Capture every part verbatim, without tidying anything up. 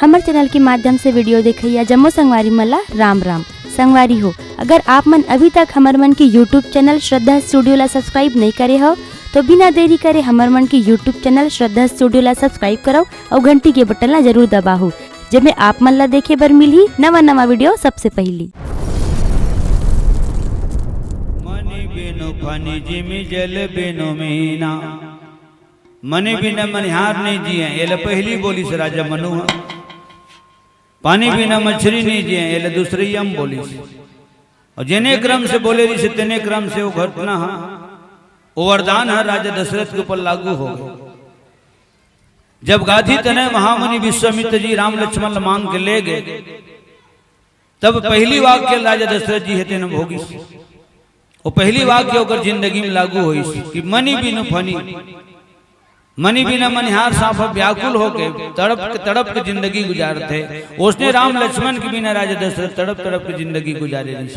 हमर चैनल के माध्यम से वीडियो देखइया जम्मो संगवारी मन ला राम राम। संगवारी हो, अगर आप मन अभी तक हमर मन के YouTube चैनल श्रद्धा स्टूडियो ला सब्सक्राइब नहीं करे हो, तो बिना देरी करे हमर मन के YouTube चैनल श्रद्धा स्टूडियो ला सब्सक्राइब करव अउ घंटी के बटन ला जरूर दबाहू, जेमे आप मन ला देखे बर मिलही नवा नवा वीडियो सबसे पहली। मनी बिनु फनी जिमि जल बिनु मीना। मनी बिना मनिहार नहीं जिए, एला पहली बोलिस राजा मनु ह। पानी बिना मछरी नहीं जिए, एला दूसरे यम बोलिस। अउ जेने क्रम से बोले रिहिस, तेने क्रम से वो घटना ह, वो वरदान ह राजा दशरथ के ऊपर लागू हो गे। जब गाधी तनय महामुनि विश्वामित्र जी राम लक्ष्मण ल मांग के ले गे, तब पहली वाक्य राजा दशरथ जी हे तेन भोगिस। वो पहली वाक्य ओकर जिंदगी में लागू होइस कि मनी बिनु फनी, मनी बिना मनिहार सांप ह व्याकुल होके तड़प के, तड़प के जिंदगी गुजारथे। ओसने राम लक्ष्मण के बिना राजा दशरथ तड़प, तड़प के जिंदगी गुजारे रिहिस।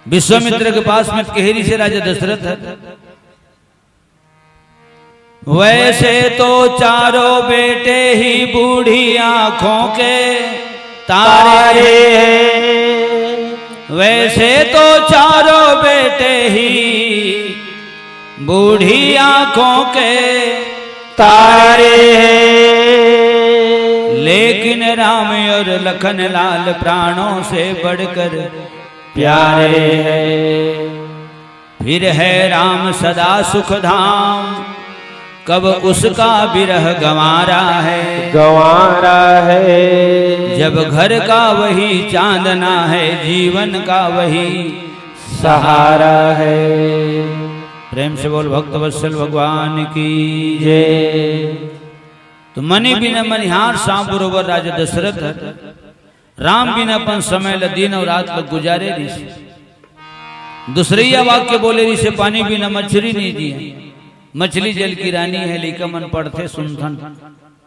विश्वामित्र के पास में कहे रिहिस राजा दशरथ ह, वैसे तो चारों बेटे ही बूढ़ी आंखों के तारे हैं। वैसे तो चारों बेटे ही बूढ़ी आंखों के तारे हैं। लेकिन राम और लखन लाल प्राणों से बढ़कर प्यारे हैं। फिर है राम सदा सुख धाम, कब उसका विरह गंवारा है। गंवारा है। जब घर का वही चांदना है, जीवन का वही सहारा है। प्रेम से बोल भक्त वत्सल भगवान की जय। तो मनी बिना मनिहार सांप बरोबर राजा दशरथ ह। राम बिना अपन समय ल दिन अउ रात ल गुजारे रिहिस। दूसरइया वाक्य बोले रिहिस, पानी बिना मछली नहीं जिए। मछली जल की रानी है, लइका मन पढ़थे सुनथन।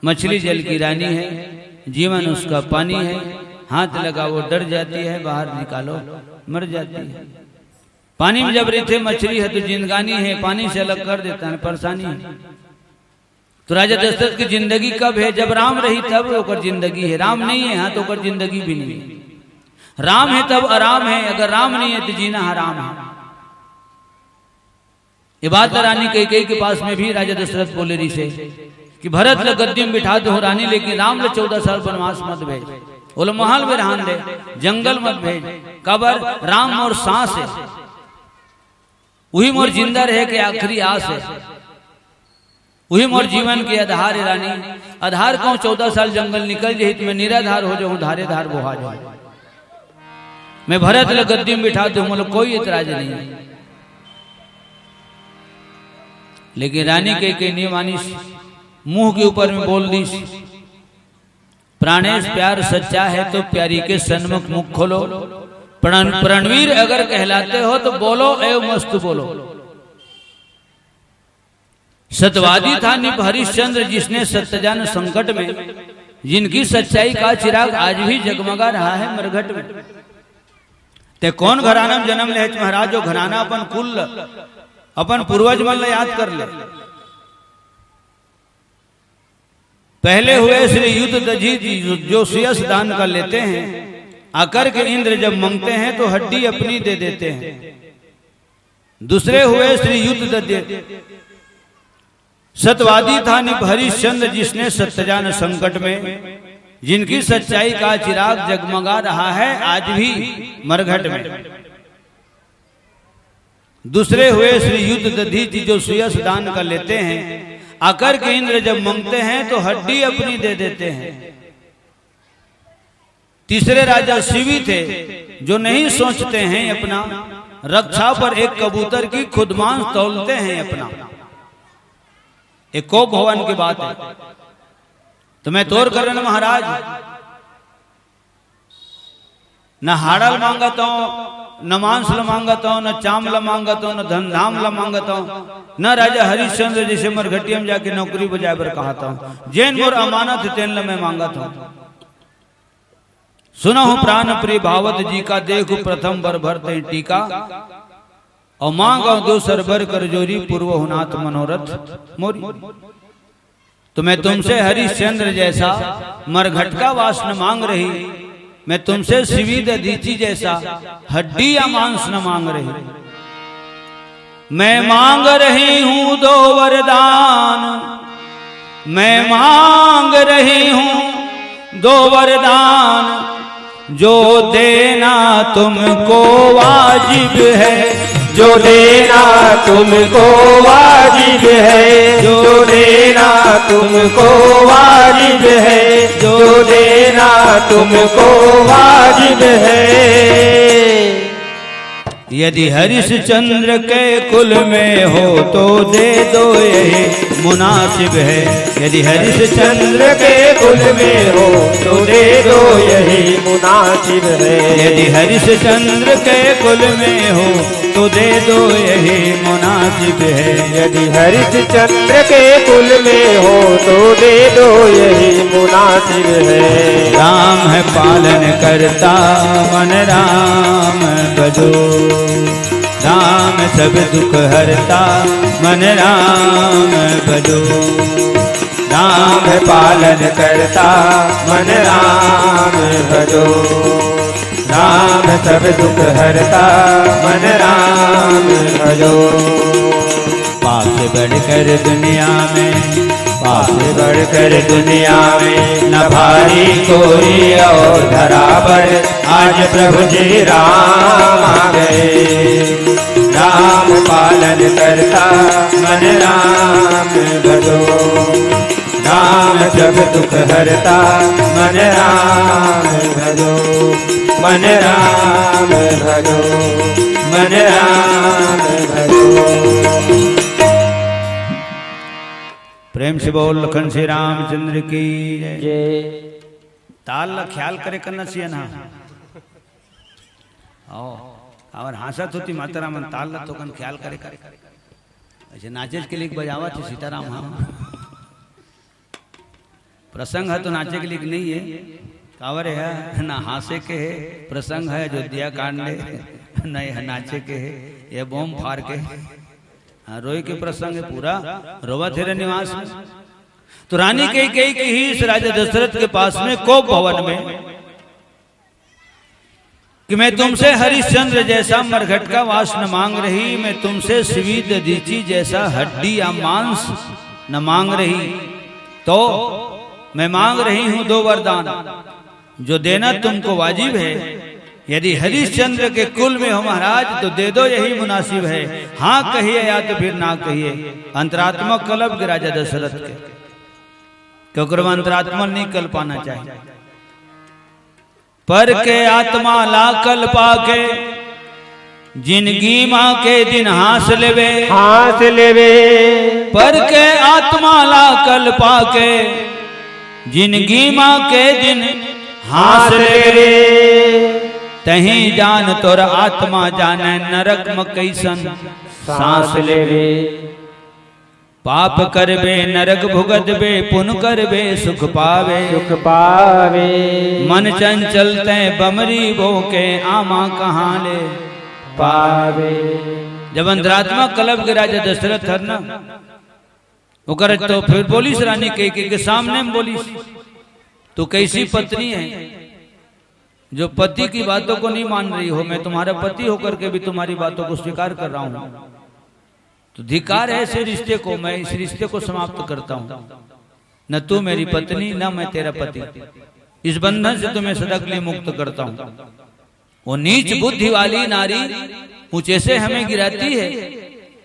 मछली जल की रानी है, जीवन उसका पानी है, हाथ लगाओ डर जाती है, बाहर निकालो मर जाती है। पानी में जब रहिथे मछली ह तो जिंदगानी है, पानी से अलग कर देथे, परेशानी है। तो राजा दशरथ की जिंदगी कब है? जब राम रही तब ओकर जिंदगी है, राम नहीं है, हाँ, तो ओकर जिंदगी भी नहीं है। राम है तब आराम है, अगर राम नहीं है तो जीना हराम है। ये बात रानी कैकेयी के पास में भी राजा दशरथ बोले रिहिस हे कि भरत ल गद्दी में बिठा दो रानी, लेकिन राम ल चौदह साल वनवास मत भेज, ओला महल में रहन दे, जंगल मत भेज। काबर? राम मोर सांस है, उही मोर जिंदा रहे के आखिरी आस है। उही मोर जीवन के आधार हे रानी। आधार कहूं चौदह साल जंगल निकल जाही त मैं निराधार हो जाहूं, धारे धार बोहा जाहूं। मैं भरत ल गद्दी में बिठा दूं, मोला कोई एतराज नहीं। लेकिन रानी कैकेयी नइ मानिस, मुंह के ऊपर में बोल दिस, प्राणेश प्यार सच्चा है तो प्यारी के सन्मुख मुख खोलो। प्रण-, प्रणवीर अगर कहलाते हो तो बोलो एवं मस्त बोलो। सतवादी था नृप हरिश्चंद्र जिसने सत्य जान संकट में, जिनकी सच्चाई का चिराग आज भी जगमगा रहा है मरघट में। ते कौन घराना में जन्म लेहच महाराज, जो घराना अपन कुल, अपन पूर्वज मन ल याद कर ले। पहले हुए श्री युद्ध दधि जो सुयश दान का लेते हैं, आकर के इंद्र जब मंगते हैं तो हड्डी अपनी दे देते हैं। दूसरे हुए श्री युद्ध दधि, सतवादी था नृप हरिश्चंद्र जिसने सत्य जान संकट में, जिनकी सच्चाई का चिराग जगमगा रहा है आज भी मरघट में। दूसरे हुए श्री युद्ध दधीचि जो सुयश दान का लेते हैं, आकर के इंद्र जब मंगते हैं तो हड्डी अपनी दे देते हैं। तीसरे राजा शिवि थे जो नहीं सोचते हैं अपना, रक्षा पर एक कबूतर की खुद मांस तौलते हैं अपना। एक कोप भवन की बात है। तो मैं तोर करन महाराज, न हाड़ा ल मांगत हूं, न मांस ल मांगत हूं, न चाम ल मांगत हूं, न धन धाम ल मांगत हूं, न राजा हरिश्चंद्र जैसे मरघटिया में जाके नौकरी बजाए बर कहत हूं। जेन मोर अमानत हे तेन ल मैं मांगत हूं। सुनहु प्राण प्रिय भावत जी का, देखु प्रथम बर भर तैं टीका। अउ मांगव दूसर बर कर जोरी, पूरवहु नाथ मनोरथ मोरी। तो मैं तुमसे हरिश्चंद्र जैसा मरघट का मांस न मांग रही, मैं तुमसे सिविद अदिची जैसा हड्डी या मांस न मांग रही। मैं मांग रही हूं दो वरदान, मैं मांग रही हूं दो वरदान, जो देना तुमको वाजिब है, जो देना तुमको वाजिब है, जो देना तुमको वाजिब है, जो देना तुमको वाजिब है। यदि हरिश्चंद्र के कुल में हो तो दे दो, यही मुनासिब है। यदि हरिश्चंद्र के कुल में हो तो दे दो, यही मुनासिब है। यदि हरिश्चंद्र के कुल में हो तो दे दो, यही मुनासिब है। यदि हरिश्चंद्र के कुल में हो तो दे दो, यही मुनासिब है। राम है पालन करता, मन राम भजो। राम सब दुख हरता, मन राम भजो। राम पालन करता, मन राम भजो। राम सब दुख हरता, मन राम भजो। पाप से बढ़कर दुनिया में, पाप से बढ़कर दुनिया में न भारी कोई और धरा पर, आज प्रभु जी राम आ गए। राम पालन करता, मन राम भजो। राम सब दुख हरता, मन राम भजो, मन राम भजो, मन राम भजो। प्रेम से बोल लखन श्री रामचंद्र की जय। जय। ताल ला ख्याल करे करना चाहिए ना। आओ, अउ हाँसत होती माताराम मन, ताल ला तो कन ख्याल करे करे। अइसे नाचेच के लिए बजावत हे सीताराम, हाँ। प्रसंग हे तो नाचे के लिए नहीं हे, काबर हे ना हाँसे के हे, प्रसंग हे अयोध्या कांड हे, नहीं हे नाचे के हे, ये बम फार के। हाँ, रोए के प्रसंग हे, पूरा रोवत हे रे निवास में। तो रानी कैकेयी कहिस राजा दशरथ के पास में कोप भवन में कि मैं तुमसे हरिश्चंद्र जैसा मरघट का मांस न मांग रही, मैं तुमसे सिविद अदिची जैसा हड्डी या मांस न मांग रही, तो मैं मांग रही हूं दो वरदान, जो देना तुमको वाजिब है। यदि हरिश्चंद्र के कुल में हो महाराज, तो दे दो, यही मुनासिब है। हाँ कहिए या तो फिर ना कहिए। अंतरात्मा कलप के राजा दशरथ के, क्योंकि वो अंतरात्मा नहीं कलपाना चाहिए। पर के आत्मा ला कलपा के जिनगी मा के दिन हाँस लेवे। हाँस लेवे। पर के आत्मा ला कलपा के जिनगी मा के दिन हाँस लेवे। तहीं जान तोर आत्मा जाने नरक म कइसन सांस लेवे। पाप करबे नरक भुगतबे, पुन करबे सुख पावे। सुख पावे। मन चंचल तैं बमरी बोके, आमा कहाँ ले पावे। जब अंतरात्मा कलप के राजा दशरथ हर ना, ओकर तो फिर बोलिस रानी कैकेयी के सामने में बोलिस, "तू कैसी पत्नी है जो पति की बातों को नहीं मान रही हो? मैं तुम्हारा पति होकर के भी तुम्हारी बातों को स्वीकार कर रहा हूं।" तो धिक्कार है ऐसे रिश्ते को, मैं इस रिश्ते को समाप्त करता हूं। न तू मेरी पत्नी, न मैं तेरा पति। इस बंधन से तुम्हें सदा के लिए मुक्त करता हूं। वो नीच बुद्धि वाली नारी ऊंचे से हमें गिराती है,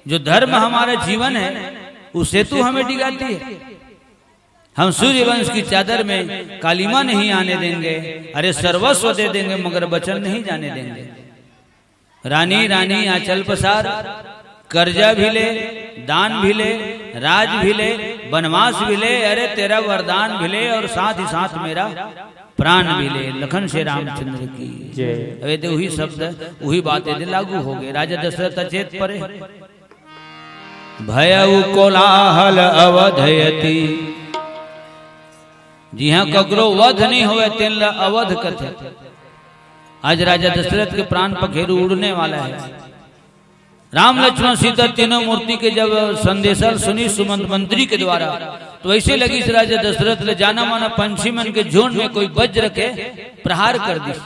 जो धर्म हमारा जीवन है, उसे तू हमें डिगाती है। हम सूर्यवंश की चादर में कालिमा नहीं आने देंगे, अरे सर्वस्व दे देंगे, मगर वचन नहीं जाने देंगे। रानी, रानी, आंचल पसार, कर्जा भी ले, दान भी ले, राज भी ले, बनवास भी ले, अरे तेरा वरदान भी ले और साथ ही साथ मेरा प्राण भी ले। लखन श्री रामचंद्र की जय। अबे तो वही शब्द, वही बात एदे लागू हो गए। राजा दशरथ अचेत परे। भयउ कोलाहल अवध अति। जिहां ककरो वध नहीं होवे, तेन ला अवध कथे। आज राजा दशरथ के प्राण पखेरु उड़ने वाला है। राम लक्ष्मण सीता तीनों मूर्ति के जब संदेशा ल सुनिस सुमंत मंत्री के द्वारा, तो वैसे लगिस राजा दशरथ ल जाना माना पंछी मन के झुंड में कोई वज्र के प्रहार कर दिस।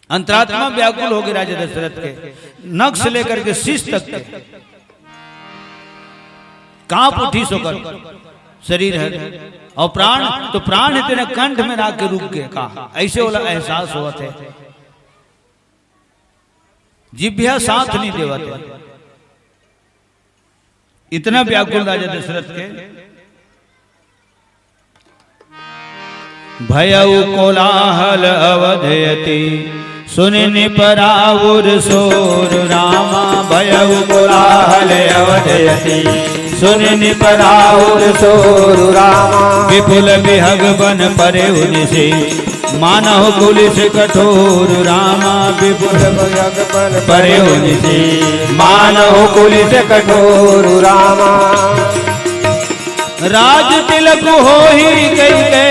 अंतरात्मा व्याकुल हो गे राजा दशरथ के, नख से लेकर के शीश तक के। कांप उठिस ओकर शरीर हर, अउ प्राण तो प्राण हे तेने कंठ में राख के रुक गे का, अइसे ओला एहसास होवत हे। जिभ्या साथ नइ देवत हे, इतना व्याकुल राजा दशरथ के। भयउ कोलाहल अवध अति, सुनि नृप राउर सोर रामा। भयउ कोलाहल अवध अति, सुनि नृप राउर सोर रामा। विपुल बिहग बन परेउ निसि, मानहु कुलिस कठोर रामा। विपुल बिहग बन परेउ निसि, मानहु कुलिस कठोर रामा। राज तिलक होही कहिके,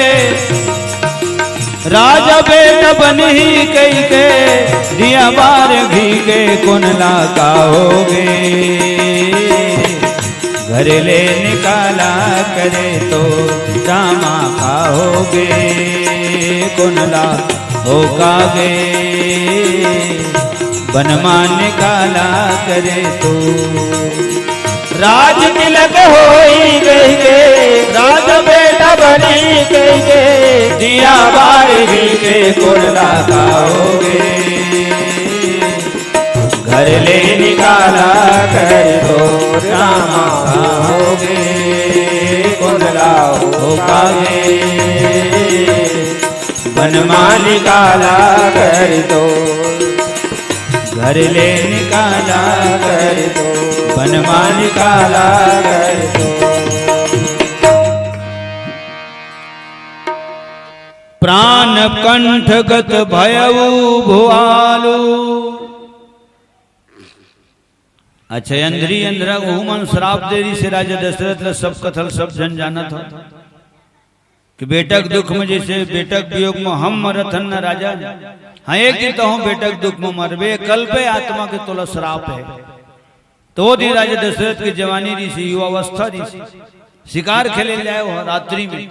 राजा बेटा बनही कहिके, दिया बार घी के कोन ला का होगे। घर ले निकाला करे तो रामा का होगे, कोन ला हो कागे। बन मा निकाला करे तो। राज तिलक होई कहिके, राज बेटा बनी कहिके, दिया बार घी के कोन ला का होगे। घर ले निकाला करे तो रामा का होगे, कोन ला हो कागे। बन मा निकाला करे तो, घर ले निकाला करे तो, बन मा निकाला करे तो। प्राण कंठगत भयउ भुआलु। अच्छा, अंधरी अंधरा ओहू मन श्राप दे रिहिसे राजा दशरथ ल, सब कथा ल सब झन जानत हो कि बेटा के दुख में, जइसे बेटा के वियोग में हम मरत हन ना राजा, हाँ, एक दिन तो हम बेटा के दुख में मरबे, कल्पे आत्मा के तोला श्राप हे। तो ओ दिन राजा दशरथ के जवानी रिहिसे, युवावस्था रिहिसे, शिकार खेले ल जाए हो रात्रि में।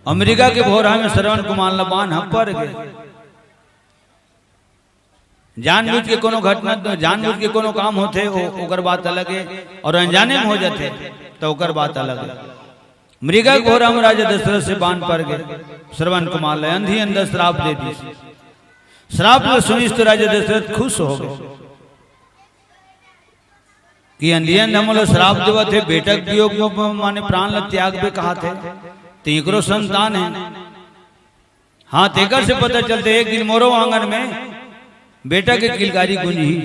अउ मृगा के भोरहा में श्रवण कुमार ला बाण ह पर गे। जानबूझ के कोनो घटना, जानबूझ के कोनो काम होथे, ओ-, ओकर बात अलग हे, अउ अनजाने में हो जाथे, त ओकर बात अलग हे। मृगा के भोरहा में राजा दशरथ से बाण पर गे, श्रवण कुमार ला अंधी अंधा श्राप दे दिस। श्राप ल सुनिस तो राजा दशरथ खुश हो गे कि अंधी अंधा मोला श्राप देवत हे, बेटा के वियोग में माने प्राण ल त्यागबे कहत हे, त एकरो संतान हे। हाँ, तेकर से पता चलथे, एक दिन मोरो आंगन में बेटा के किलकारी गुंजही।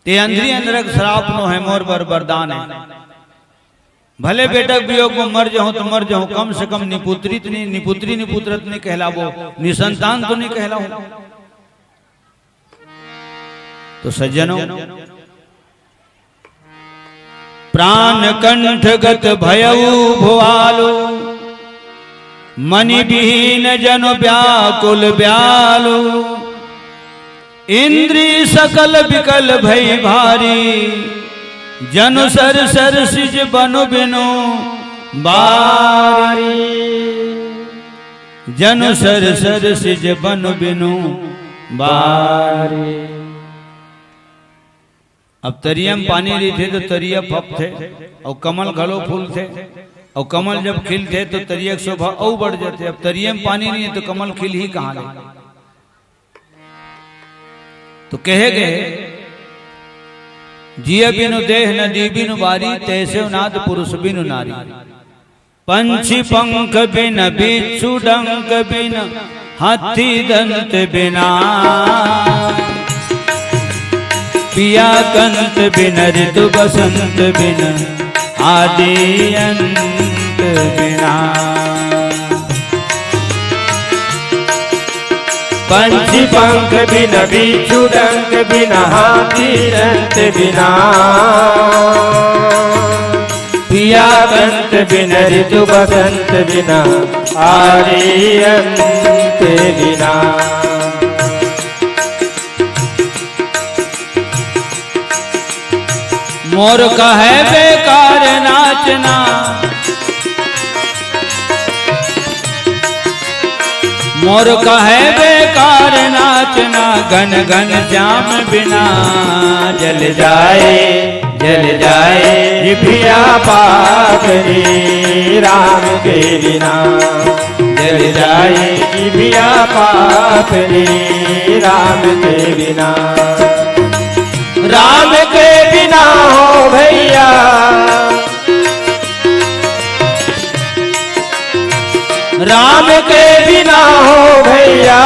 ते अंधरी अंधरा के श्राप नो हे, मोर बर वरदान हे। भले बेटा के वियोग में मर जाहूं तो मर जाहूं, कम से कम निपुत्री तो नइ, निपुत्री निपुत्र तो नइ कहलाबो, निसंतान तो नइ कहलाहूं। तो सज्जनों, प्राण कंठगत भयउ भुआलु, मनि विहीन जनु व्याकुल व्यालु। इंद्री सकल विकल भई भारी, जनु सर सर सिज बनु बिनु बारी। जनु सर सर सिज बनु बिनु बारी। अब तरिया म पानी रहिथे तो तरिया फपथे, अउ कमल घलो फूलथे, अउ कमल जब खिलथे तो तरिया के शोभा अउ बढ़ जाथे। अब तरिया म पानी नइ हे तो कमल खिलही कहाँ ले? तो कहे गे, जिया बिनु देह नदी बिनु बारी, तैसेव नाथ पुरुष बिनु नारी। पंछी पंख बिन बिच्छू डंक बिन हाथी दंत बिना, पिया कंत बिन ऋतु बसंत बिन आदि अंत बिना। पंछी पंख बिन बिच्छू डंक बिन हाथी दंत बिना, पिया कंत बिन ऋतु बसंत बिना आदि अंत बिना। मोर कहे बेकार नाचना, मोर कहे बेकार नाचना, घन घन श्याम बिना। जल जाए, जल जाए जिभिया पाप रे, राम के बिना। जल जाए जिभिया पाप रे, राम के बिना। राम के बिना हो भैया, राम के बिना हो भैया,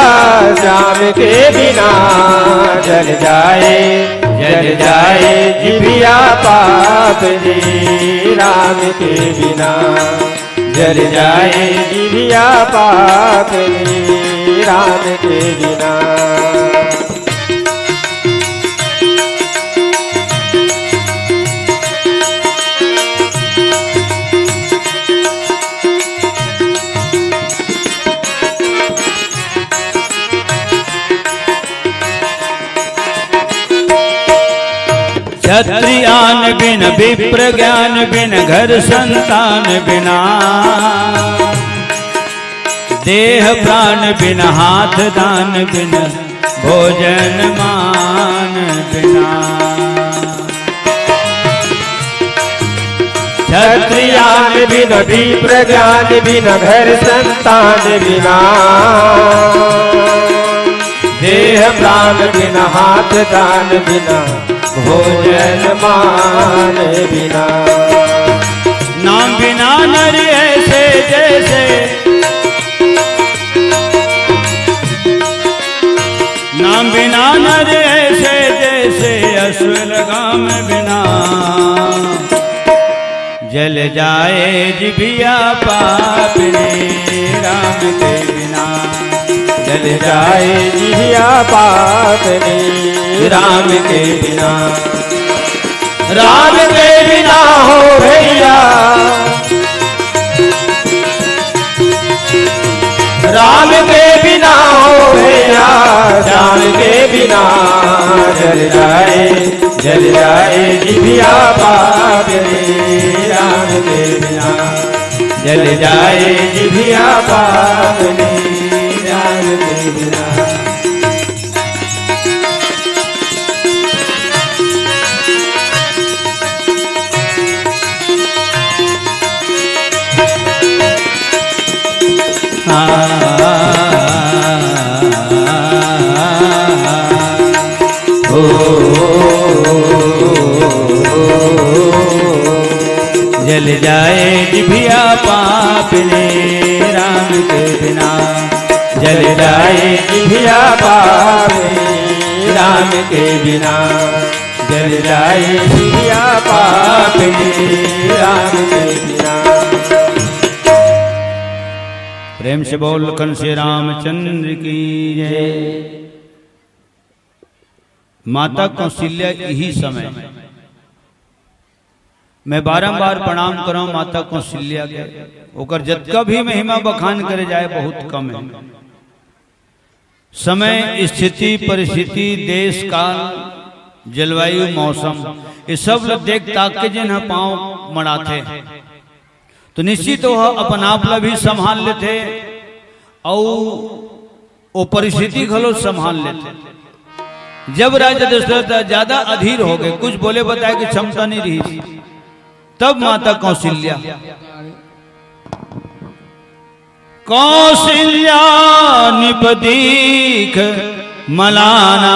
श्याम के बिना। जल जाए, जल जाए जिभिया पाप रे, राम के बिना। जल जाए जिभिया पाप रे, राम के बिना। क्षत्रियान बिन विप्र ज्ञान बिन घर संतान बिना, देह प्राण बिन हाथ दान बिन भोजन मान बिना। क्षत्रियान बिन विप्र ज्ञान बिन घर संतान बिना, देह प्राण बिन हाथ दान बिना, भोजन मान बिना। नाम बिना नर ऐसे जैसे, नाम बिना नर ऐसे जैसे, अश्व लगाम बिना। जल जाए जिभिया पाप रे, राम के बिना। जल जाए जिभिया पाप रे, राम के बिना। राम के बिना हो भैया, राम के बिना हो भैया, श्याम के बिना। जल जाए, जल जाए जिभिया पाप रे, राम के बिना। जल जाए जिभिया पाप रे, राम के बिना। जल जाए जिभिया पाप रे, राम के बिना। जल जाए जिभिया पाप रे, राम के बिना। जल जाए जिभिया पाप रे, राम के बिना। प्रेम से बोल कंसी रामचंद्र की जय। माता कौशल्या इही समय, मैं बारंबार प्रणाम करौं माता कौशल्या के, ओकर जतका भी महिमा बखान करे जाए बहुत कम है। समय, स्थिति, परिस्थिति, देश काल, जलवायु, मौसम, ये सब ल देख ताक के जेन ह पाँव मड़ाथे, तो निश्चित ओह अपन आप ल भी संभाल लेथे अउ ओ परिस्थिति घलो संभाल लेथे। जब राजा दशरथ ज्यादा अधीर हो गए, कुछ बोले बताए के क्षमता नहीं रही, तब माता कौशल्या, कौशल्या नृप दीख मलाना,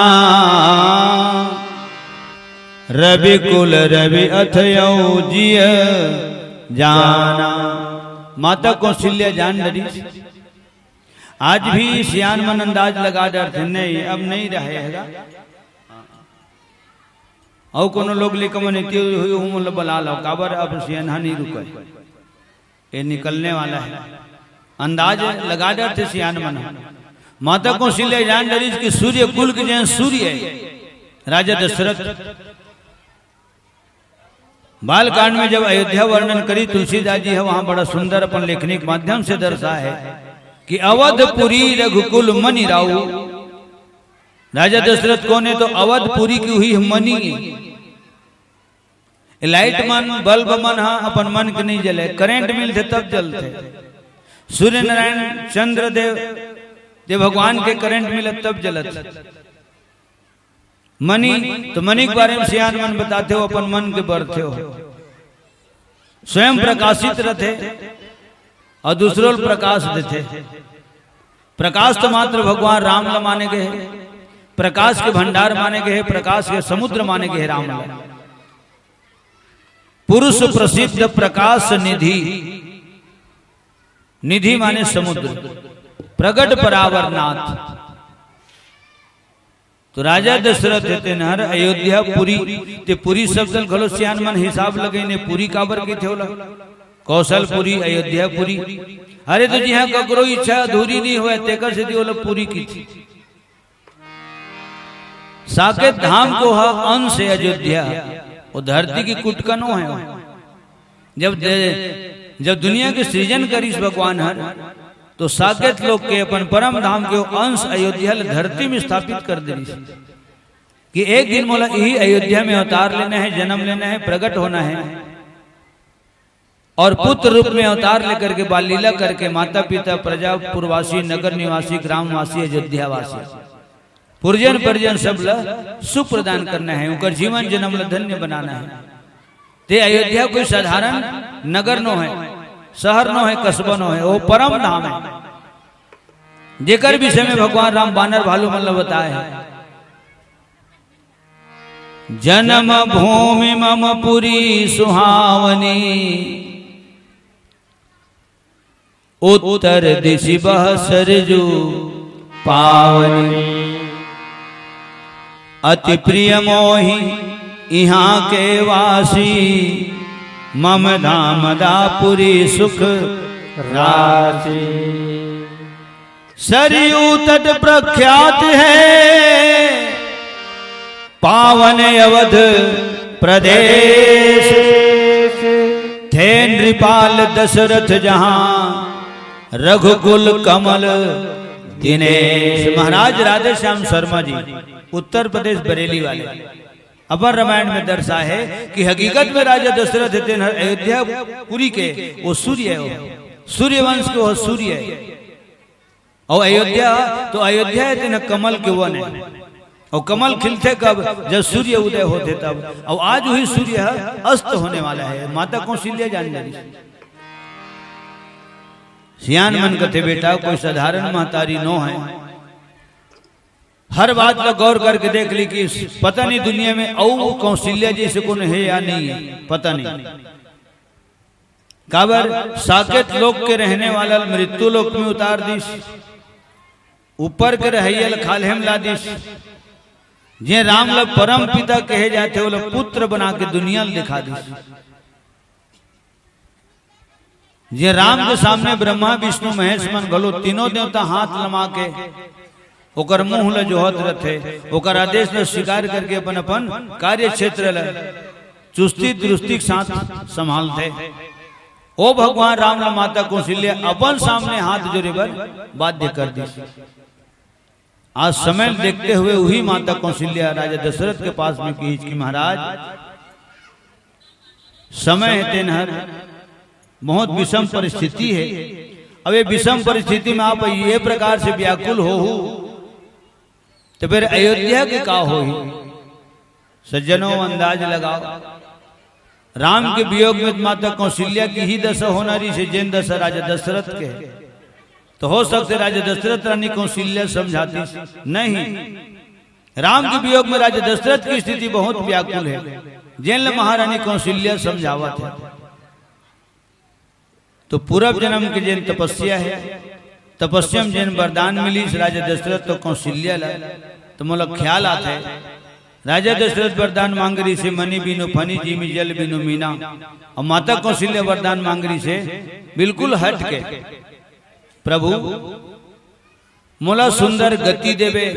रवि कुल रवि अथ यौ जिय जाना। माता कौशल्या जान डरिस। आज भी सियान मन अंदाज लगा डरथे, नहीं, अब नहीं रहे है। अउ कोनो लोग ले कमन इति हुई, हुई, हुई, मतलब बला लो, काबर अब सियान हा नहीं रुके, ये निकलने वाला है। अंदाज लगा डरथे सियान मन। माता कौशल्या जान डरिस कि सूर्य कुल के जैन सूर्य है, राजा दशरथ। बालकांड में जब अयोध्या वर्णन करी तुलसीदास जी ह, वहां बड़ा सुंदर अपन लेखनी के माध्यम से दर्शाए है कि अवधपुरी रघुकुल मनि राऊ। राजा दशरथ कौन है? तो अवधपुरी की हुई मनि है। ये लाइट मन, बल्ब मन ह अपन मन के नहीं जले, करंट मिलथे तब जलथे। सूर्य नारायण चंद्र देव, जे भगवान के करंट मिलत तब जलत। मनी, तो मनी के बारे में सियान मन बताथे हो, अपन मन के बरथे हो, स्वयं प्रकाशित रथे और दूसरो ल प्रकाश देथे। प्रकाश तो मात्र भगवान राम ला माने गए हे, प्रकाश के भंडार माने गए हे, प्रकाश के समुद्र माने गए हे राम ला। पुरुष प्रसिद्ध प्रकाश निधि, निधि माने समुद्र, प्रगट परावरनाथ। तो राजा दशरथ हे तेनहर अयोध्या पुरी, ते पुरी शब्द ल घलो सियान मन हिसाब लगइन, पुरी काबर कहिथे ओला? कौशलपुरी, अयोध्यापुरी। अरे तो जिहां ककरो इच्छा अधूरी नहीं होय, तेकर सेती ओला पुरी कहिथे। साकेत धाम के ओह अंश हे अयोध्या, वो धरती के कुटकनो हे। जब दे-, जब दुनिया के सृजन करिस भगवान हर, तो साकेत लोक के अपन परम धाम के वो अंश अयोध्या ल धरती में स्थापित कर देरिस कि एक दिन मोला इही अयोध्या में अवतार लेना हे, जन्म लेना हे, प्रगट होना हे। और पुत्र रूप में अवतार लेकर के बाल लीला करके माता पिता, प्रजा, पुरवासी, नगर निवासी, ग्रामवासी, अयोध्यावासी, पुरजन परिजन सब ल सुख प्रदान करना हे, उनकर जीवन जन्म ल धन्य बनाना हे। ते अयोध्या कोई साधारण नगर नो हे, शहर नो हे, कस्बा नो हे, वो परम धाम हे, जेकर विषय में भगवान राम बानर भालू मन ल बताए हे। जन्म भूमि मम पुरी सुहावनी, उत्तर दिशि बह सरजू पावनी। अति प्रिय मोहि इहाँ के वासी, मम धाम दापुरी सुख रासी। सरयू तट प्रख्यात है, पावन अवध प्रदेश। थे नृपाल दशरथ जहाँ, रघुकुल कमल दिनेश। महाराज राधेश्याम शर्मा जी, उत्तर प्रदेश, बरेली वाले, अपन रामायण में दर्शा है कि हकीकत में राजा दशरथ हे तेन अयोध्या पुरी के वो सूर्य हे, वो सूर्यवंश के वो सूर्य हे। और अयोध्या, तो अयोध्या हे तेन कमल के वन हे। और कमल खिलथे कब? जब सूर्य उदय होथे तब। और आज वही सूर्य ह अस्त होने वाला हे। माता कौशल्या जान जानी। सियान मन कथे, बेटा, कोई साधारण महतारी नो हे। हर बात ला गौर करके देख ली कि पता नहीं दुनिया में अउ कौशल्या जैसे कोनो हे या नहीं हे, पता नहीं। काबर साकेत लोक के रहने वाला ल मृत्यु लोक में उतार दिस, ऊपर के रहइया ल खाल्हे म ला दिस। जे राम ल परम पिता कहे जाथे, ओला पुत्र बना के दुनिया ल दिखा दिस। जे राम के सामने ब्रह्मा, विष्णु, महेश मन घलो तीनों देवता हाथ लमा के ओकर मुंह ल जोहत रथे, ओकर आदेश ल स्वीकार करके अपन अपन कार्य क्षेत्र ल चुस्ती दुरुस्ती के साथ संभालथे। ओ भगवान राम ल माता कौशल्या अपन सामने हाथ जोड़े बर बाध्य कर दिस। आज समय देखते हुए वही माता कौशल्या राजा दशरथ के पास में कहिस कि महाराज, समय हे तेन हर बहुत विषम परिस्थिति हे। अब ये विषम परिस्थिति में आप ये प्रकार से व्याकुल होहू, तो फिर अयोध्या के का होही? सज्जनों, अंदाज लगाओ, राम के वियोग में माता कौशल्या के ही दशा होना रहिसे, जेन दशा राजा दशरथ के हे। तो हो सकथे राजा दशरथ रानी कौशल्या समझातिस, नहीं, राम के वियोग में राजा दशरथ के स्थिति बहुत व्याकुल हे, जेन ल महारानी कौशल्या समझावत हे। तो पूर्व जन्म के जेन तपस्या हे, तपस्या में जेन वरदान मिलिस राजा दशरथ तो कौशल्या ल, तो मोला ख्याल आथे, राजा दशरथ वरदान मांग रहिसे, मणि बिनु फणि, जिमि जल बिनु मीना। और माता कौशल्या वरदान मांग रहिसे बिल्कुल हट के, प्रभु, मोला सुंदर गति देबे,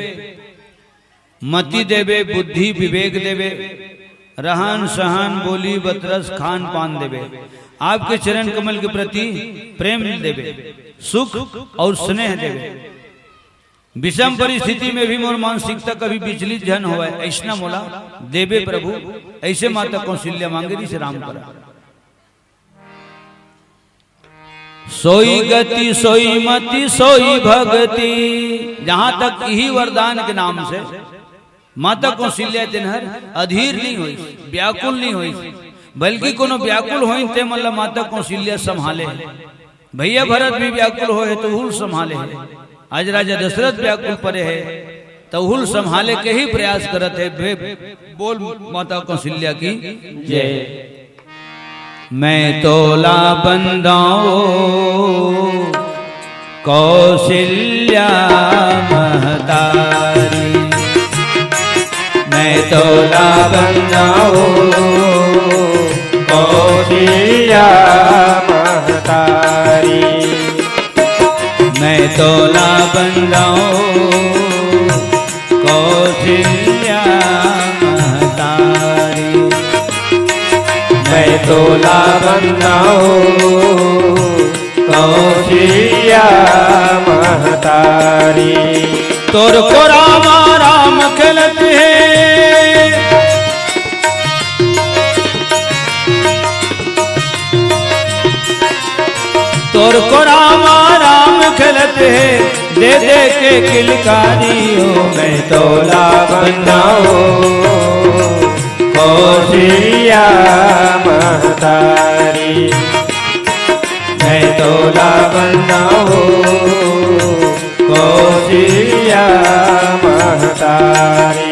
मति देबे, बुद्धि विवेक देबे, रहन सहन, बोली बतरस, खान पान देबे, आपके चरण कमल के प्रति प्रेम देबे, सुख और स्नेह देबे। विषम परिस्थिति में भी मोर मानसिकता कभी विचलित झन होवय, अइसना मोला देबे प्रभु, अइसे माता कौशल्या मांगे रिहिस राम करा। सोई गति, सोई मति, सोई भगति। जहां तक इही वरदान के नाम से माता कौशल्या तेन हर अधीर नहीं होइस, व्याकुल नहीं होइस, बल्कि कोनो व्याकुल होइन ते मन ला माता कौशल्या संभाले हे। भैया भरत भी व्याकुल होए हे तो उहू ल संभाले हे। आज राजा दशरथ व्याकुल परे हे तो उहू ल संभाले के ही प्रयास करत हे। बे-, बोल माता कौशल्या की जय। मैं तोला बंदाओ कौशल्या महतारी, मैं तोला बंदाओ कौशल्या महतारी, मैं तोला बंदाओ कौशल्या महतारी, मैं तोला बंदाओ कौशल्या महतारी। तोर कोरा मा राम खेलत हे, तोर कोरा मा राम खेलत हे, दे दे के किलकारी हो, मैं तोला बंदाओ कौशल्या महतारी, मैं तोला बंदाओ कौशल्या महतारी।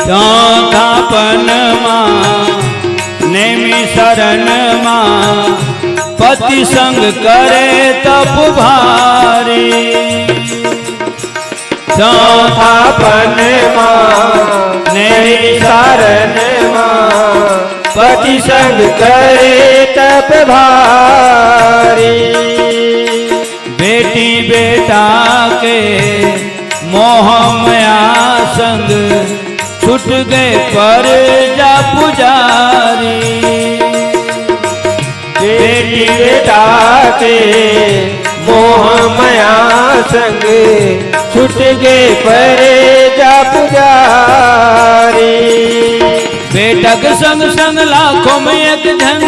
चौथापन मा, नेमी शरण मा, पति संग करे तप भारी। चौथापन मा, नेमी शरण मा, पति संग करे तप भारी। बेटी बेटा के मोह मया संग, छूट गए परजा पुजारी। बेटी बेटा के मोह मया संग, छूट गए परजा पुजारी। बेटा के संग संग लाखों में एक झन,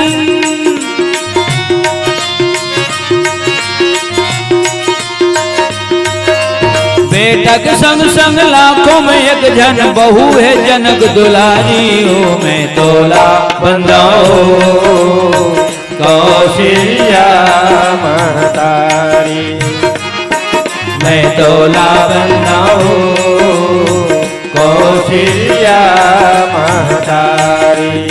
बेटा के संग संग लाखों में एक झन, बहू हे जनक दुलारी हो, मैं तोला बंदाओ कौशल्या महतारी, मैं तोला बंदाओ कौशल्या महतारी।